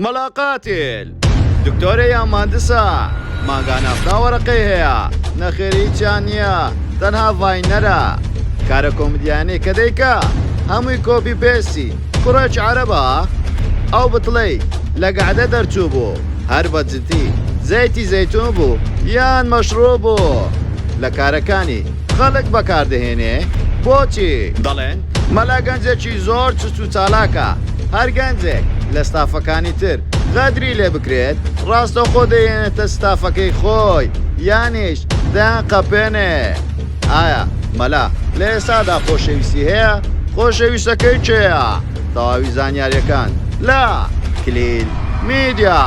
مەلا قاتیل دکتۆرە یان مهندسە؟ مانگانە 70 وەرەقەی هەیە؟ نەخێر هیچیان نییە تەنها ڤاینەرە کارە کۆمدیانەی کە دەیکا هەمووی copy paste ی کوڕێکی عەرەبە ئەو بتڵەی لە گەعدە دەرچوو بوو هەر بە جدی زەیتی زەیتون بوو یان مەشروب بوو لە کارەکانی خەڵک بەکاردەهێنێ بۆچی؟ دەڵێن مەلا گەنجێکی زۆر چوست و چالاکە، هەر گەنجێک لە ستافەکانی تر غەدری لێ بکرێت ڕاستەوخۆ دەیهێنێتە ستافەکەی خۆی یانیش دەیان قەپێنێ. ئایا مەلا لە ئێستادا خۆشەویستی هەیە؟ خۆشەویستەکەی کێیە؟ تەواوی زانیاریەکان لە کلیل میدیا.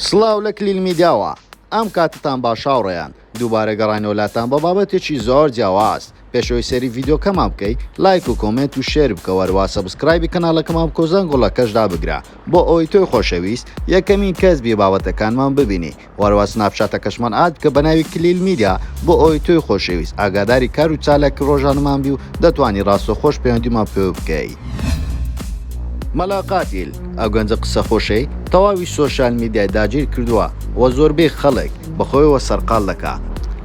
سڵاو لە کلیل میدیاوە ئەم کاتتان باش هاوڕێیان دووبارە گەڕاینەوە لاتان بە بابەتێکی زۆر جیاواز پێش ئەوەی سەیری ڤیدیۆکەمان بکەی لایک و comment و share بکە وەروا subscribe ی کەناڵەکەمان بکە و زەنگوڵەکەش دابگرە بۆ ئەوەی تۆی خۆشەویست یەکەمین کەس بی بابەتەکانمان ببینی وەروا سناپچاتەکەشمان add بکە بە ناوی کلیل میدیا بۆ ئەوەی تۆی خۆشەویست ئاگاداری کار و چالاکی ڕۆژانەمان بی و دەتوانی ڕاستەوخۆش پەیوەندیمان پێوە بکەی. مەلا قاتیل، ئەو گەنجە قسە خۆشەی تەواوی سۆشیال میدیای داگیر کردووە و زۆربەی خەڵک بە خۆیەوە سەرقاڵ دەکا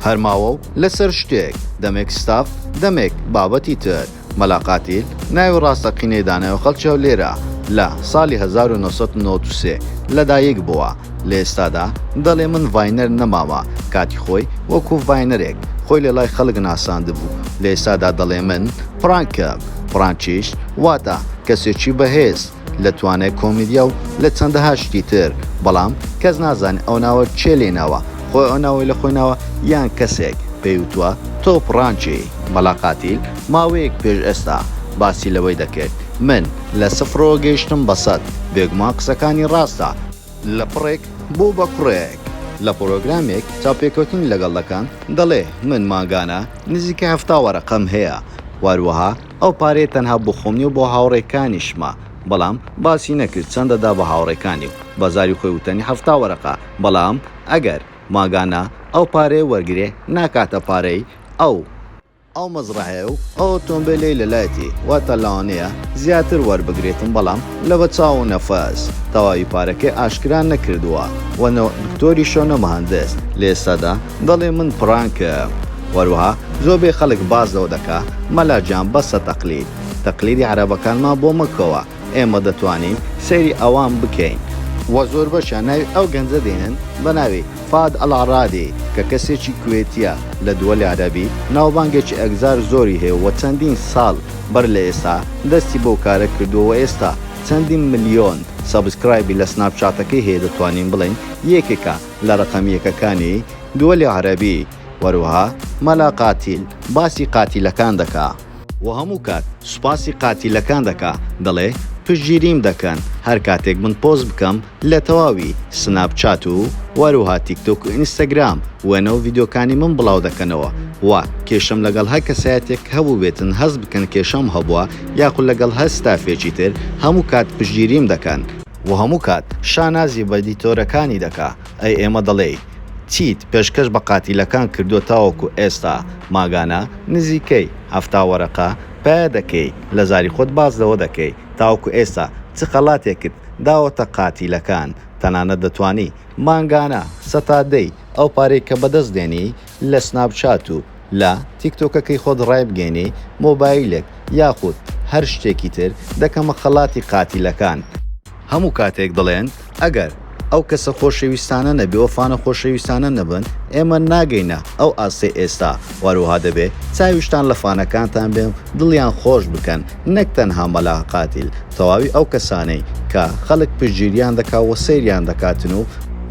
هەر ماوە و لەسەر شتێک، دەمێک ستاف دەمێک بابەتی تر. مەلا قاتیل ناوی ڕاستەقینەی دانایە و خەڵکی هەولێرە، لە ساڵی 1993 لەدایک بووە، لە ئێستادا دەڵێ من viner نەماوە، کاتی خۆی وەکو viner ێک خۆی لە لای خەڵک ناساندبوو، لە ئێستادا دەڵێ من prank م، prank یش واتە کەسێکی بەهێز لە توانای کۆمیدیا و لە چەندەها شتی تر، بەڵام کەس نازانێ ئەو ناوە کێ لێی ناوە، خۆی ئەو ناوەی لە خۆی ناوە یان کەسێک پێی وتووە تۆ prank ی. مەلا قاتیل ماوەیەک پێش ئێستا باسی لەوەی دەکرد من لە سفرەوە گەیشتم بە سەت، بێگومان قسەکانی ڕاستە، لە پڕێک بوو بە کوڕێک. لە پڕۆگرامێک چاوپێکەوتنی لەگەڵ دەکەن دەڵێ من مانگانە نزیکەی 70 وەرەقەم هەیە و هەروەها ئەو پارەیە تەنها بۆ خۆم نیە و بۆ هاوڕێکانیشمە بەڵام باسی نەکرد چەند دەدا بە هاوڕێکانی و بە زاری خۆی وتەنی 70 وەرەقە بەڵام ئەگەر مانگانە ئەو پارەیە وەرگرێ ناکاتە پارەی ئەو ئەو مەزرەعەیە و ئەو ئۆتۆمبێلەی لەلایەتی، واتە لەوانەیە زیاتر وەربگرێتم بەڵام لە چاو و نەفەس تەواوی پارەکەی ئاشکرا نەکردووە و نە دکتۆریشە و نە مهندس لە ئێستادا دەڵێ من prank م وەروەها زۆربەی خەڵک باس لەوە دەکا مەلا گیان بەسە تەقلید تەقلیدی عەرەبەکانمان بۆ مەکەوە ئێمە دەتوانین سەیری ئەوان بکەین. وە زۆربەشیان ناوی ئەو گەنجە دێنن بە ناوی، فاد ئەلعرادی، کە کەسێکی کوێتیە لە دوەلی عەرەبی ناوبانگێکی ئەکجار زۆری هەیە و چەندین ساڵ بەر لە ئێستا دەستی بەو کارە کردووە و ئێستا چەندین ملیۆن subscribe ی لە سناپچاتەکەی هەیە دەتوانین بڵێین یەکێکە لە رەقەم یەکەکانی دوەلی عەرەبی وەروەها مەلا قاتیل باسی قاتیلەکان دەکا. وە هەموو کات سوپاسی قاتیلەکان دەکا دەڵێ پشتگیریم دەکەن هەر کاتێک من پۆست بکەم لە تەواوی سناپ چات و وەروها تیک تۆک و ئینستاگرام وێنە و ڤیدیۆکانی من بڵاو دەکەنەوە وە کێشەم لەگەڵ هەر کەسایەتێک هەبووبێتن هەست بکەن کێشەم هەبووە یاخود لەگەڵ هەر ستافێکی تر هەموو کات پشتگیریم دەکەن وە هەموو کات شانازی بە editor ەکانی دەکا ئەی ئێمە دەڵێی چیت پێشکەش بە قاتیلەکان کردووە تاوەکو ئێستا ماگانە نزیکەی 70 وەرەقە پەیا دەکەی لە زاری خۆت باس لەوە دەکەی تاوەکو ئێستا چ خەڵاتێکت داوەتە قاتیلەکان تەنانەت دەتوانی مانگانە سەتا دەی ئەو پارەی کە بەدەست دێنی لە سناپچات و لە تیکتۆکەکەی خۆت ڕایبگەینی مۆبایلێک یاخود هەر شتێکی تر دەکەمە خەڵاتی قاتیلەکان. هەموو کاتێک دەڵێن ئەگەر ئەو کەسە خۆشەویستانە نەبێ و fan ە خۆشەویستانە نەبن ئێمە ناگەینە ئەو ئاستەی ئێستا وەروەها دەبێ چاویشتان لە fan ەکانتان بێ و دڵیان خۆش بکەن نەک تەنها مەلا قاتیل تەواوی ئەو کەسانەی کە خەڵک پشتگیریان دەکا و سەیریان دەکاتن و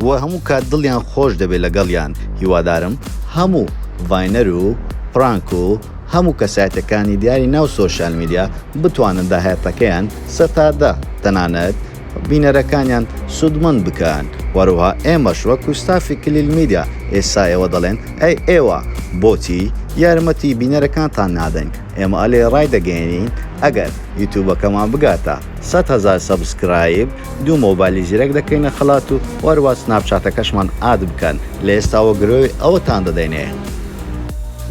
وە هەموو کات دڵیان خۆش دەبێ لەگەڵیان هیوادارم هەموو viner و prank و هەموو کەسایەتەکانی دیاری ناو سۆشیال میدیا بتوانن داهاتەکەیان سەتا دە تەنانەت بینەرەکانیان سوودمەند بکەن وەروها ئێمەش وەکو ستافی کلیل میدیا ئێستا ئێوە دەڵێن ئەی ئێوە بۆچی یارمەتی بینەرەکانتان نادەن ئێمە ئەلێ ڕایدەگەیەنین ئەگەر یوتوبەکەمان بگاتە 100,000 subscribe دوو مۆبایلی زیرەک دەکەینە خەڵات و وەروا سناپچاتەکەشمان add بکەن لە ئێستاوە گرۆی ئەوەتان دەدەینێ.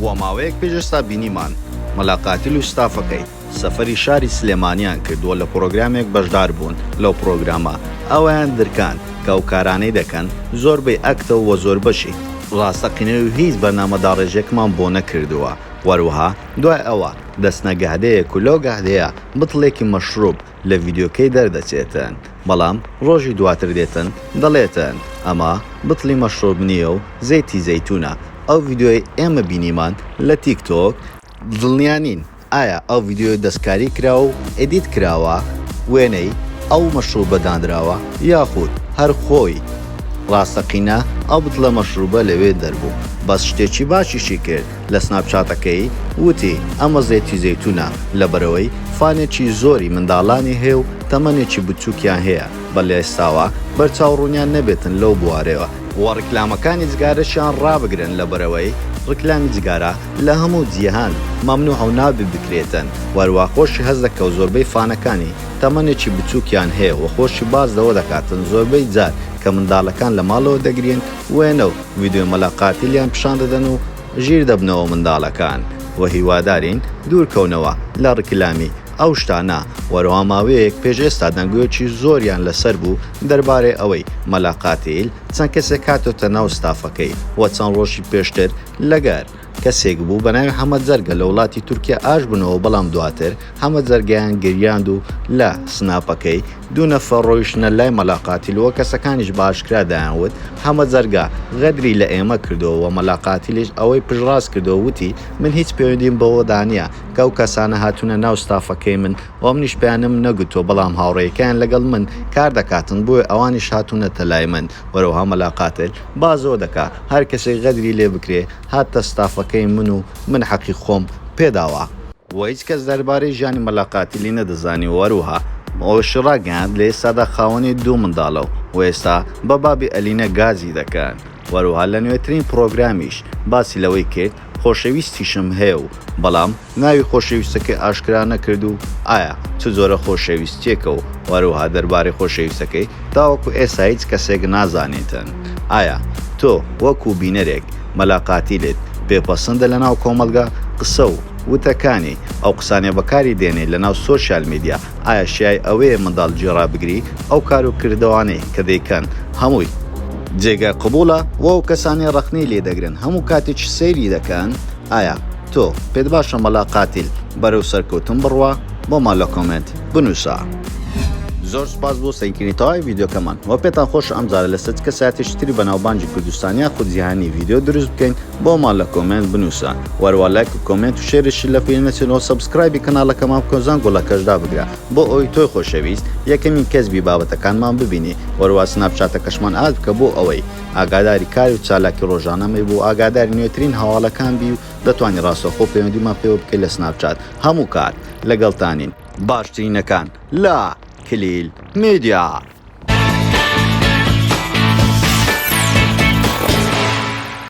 وە ماوەیەک پێش ئێستا بینیمان. مەلا قاتیل و ستافەکەی سەفەری شاری سلێمانیان کردووە لە پڕۆگرامێک بەشدار بوون لەو پڕۆگرامە ئەوەیان درکاند کە ئەو کارانەی دەکەن زۆربەی ئەکتە و زۆربەشی ڕاستەقینەی و هیچ بەرنامە داڕێژێکمان بۆ نەکردووە وەروەها دوای ئەوە دەچنە گەعدەیەک و لەو گەعدەیە بتڵێکی مەشروب لە ڤیدیۆکەی دەردەچێتن بەڵام ڕۆژی دواتر دێتن دەڵێتن ئەمە بتڵی مەشروب نییە و زەیتی زەیتونە ئەو ڤیدیۆیەی ئێمە بینیمان لە تیک تۆک دڵنیا نین ئایا ئەو ڤیدیۆیە دەستکاری کراوە و edit کراوە وێنەی ئەو مەشروبە دانراوە یاخود هەر خۆی ڕاستەقینە ئەو بتڵە مەشروبە لەوێ دەربوو بەس شتێکی باشیشی کرد لە سناپچاتەکەی وتی ئەمە زەیتی زەیتونە لەبەرئەوەی فانێکی زۆری منداڵانی هەیە و تەمەنێکی بچوکیان هەیە بە لێساوە بەرچاو ڕوونیان نەبێتن لەو بوارەوە وە ڕیکلامەکانی جگارەشیان ڕابگرن لەبەرئەوەی ڕیکلامی جگارە لە هەموو جیهان مەمنوعە و نابێ بکرێتن وەروا خۆشی هەست دەکە و زۆربەی فانەکانی تەمەنێکی بچوکیان هەیە وە خۆشی باس لەوە دەکاتن زۆربەی جار کە منداڵەکان لە ماڵەوە دەگرین وێنە و ڤیدیۆی مەلا قاتیلیان پیشان دەدەن و ژیر دەبنەوە منداڵەکان وە هیوادارین دوور کەونەوە لە ڕیکلامی ئەو شتانە وەرەوە ماوەیەک پێش ئێستا دەنگۆیەکی زۆریان لەسەر بوو دەربارەی ئەوەی مەلا قاتیل چەند کەسێک هاتۆتە ناو ستافەکەی وە چەند ڕۆژی پێشتر لەگەر کەسێک بوو بەناوی حەمە جەرگە لە وڵاتی تورکیا ئاش بنەوە بەڵام دواتر حەمە جەرگەیان گریاند و لە سناپەکەی دوو نەفەر ڕۆیشتنە لای مەلا قاتیل و کەسەکانیش بە ئاشکرا دەیان وت حەمە جەرگە غەدری لە ئێمە کردووە و مەلا قاتیلیش ئەوەی پشتڕاست کردەوە وتی من هیچ پەیوەندیم بەوەدا نییە کە ئەو کەسانە هاتوونە ناو ستافەکەی من و منیش پێیانم نەگوتووە بەڵام هاوڕێیەکەیان لەگەڵ من کار دەکاتن بۆیە ئەوانیش هاتوونەتە لای من وەرەوها مەلا قاتل بازەوە دەکا هەر کەسێک غەدری لێ بکرێ هاتە ستافەکەی من و من حەقی خۆم پێداوە. وە هیچ کەس دەربارەی ژیانی مەلا قاتیلی نەدەزانی و هەروەها ئەوەشی ڕاگەیاند لە ئێستادا خاوەنی دوو منداڵە و ئێستا بە بابی ئەلینە گازی دەکەن وەروەها لە نوێترین پڕۆگرامیش باسی لەوەی کرد خۆشەویستیشم هەیە و بەڵام ناوی خۆشەویستەکەی ئاشکرا نەکرد و ئایا چ جۆرە خۆشەویستیەکە و هەروەها دەربارەی خۆشەویستەکەی تاوەکو ئێستا هیچ کەسێک نازانێتن ئایا تۆ وەکو بینەرێک مەلا قاتیلت پێ پەسندە لەناو کۆمەڵگا قسە و وتەکانی ئەو قسانەی بەکاری دێنێ لەناو سۆشیال میدیا ئایا شیای ئەوەیە منداڵ گوێ ڕابگری ئەو کار و کردەوانەی کە دەیکەن هەمووی جێگای قبوڵە وە ئەو کەسانەی ڕەخنەی لێ دەگرن هەموو کاتێکی سەیری دەکەن ئایا تۆ پێت باشە مەلا قاتیل بەرەو سەرکەوتن بڕوا؟ بۆمان لە comment بنوسە. زۆر سوپاس بۆ سەیرکردنی تەواوی ڤیدیۆکەمان وە پێتان خۆشە ئەمجارە لەسەر چ کەسایەتێکی تری بەناوبانگی کوردستان یاخود جیهانی ڤیدیۆ دروست بکەین بۆمان لە comment بنوسە وەروا لایک و comment و share یشت لە بیر نەچێت وە subscribe ی کەناڵەکەمان بکە و زەنگوڵەکەش دابگرە بۆ ئەوەی تۆی خۆشەویست یەکەمین کەس بی بابەتەکانمان ببینی وەروا سناپچاتەکەشمان add بکە بۆ ئەوەی ئاگاداری کار و چالاکی ڕۆژانەمەی بۆ ئاگاداری نوێترین هەواڵەکان بی و دەتوانی ڕاستەوخۆ پەیوەندیمان پێوە بکەی لە سناپچات هەموو کات لەگەڵتانین باشترینەکان لە کلیل میدیا.